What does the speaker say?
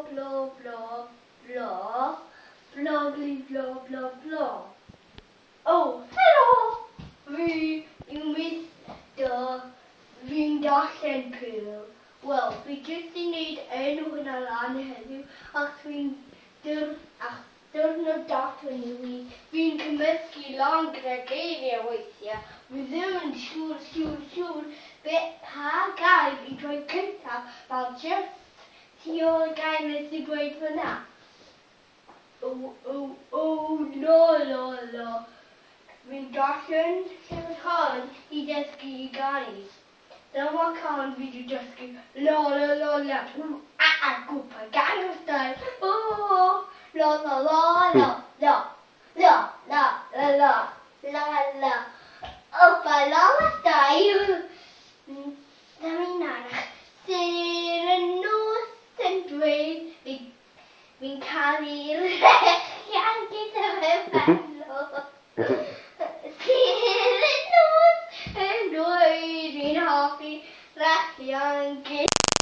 blo blo blo blogli blo blo blo. O, helo! Fi yw Mister. Fi'n darllen Pŵ. Wel, fi jyst 'di neud enw hwnna lan heddiw achos fi'n dyr- ach- diwrnod darllen yw hi. Fi'n cymysgu lan gyda geiriau weithiau. Fi ddim yn siŵr siŵr siŵr be- pa gair i dweud cyntaf, fel jyst tu ôl y gair nes i dweud hwnna. O, o, o, lo, lo, lo. Fi'n darllen llyfr hwn i ddysgu i ganu. Dyma cân fi 'di dysgu, La la la la, ww a a gwpa Gangnam Style, ww la la la la la la la la la la la Wpa la la style. Dyma un arall. Sêr y nos yn dweud fi fi'n caru'r gyda fe.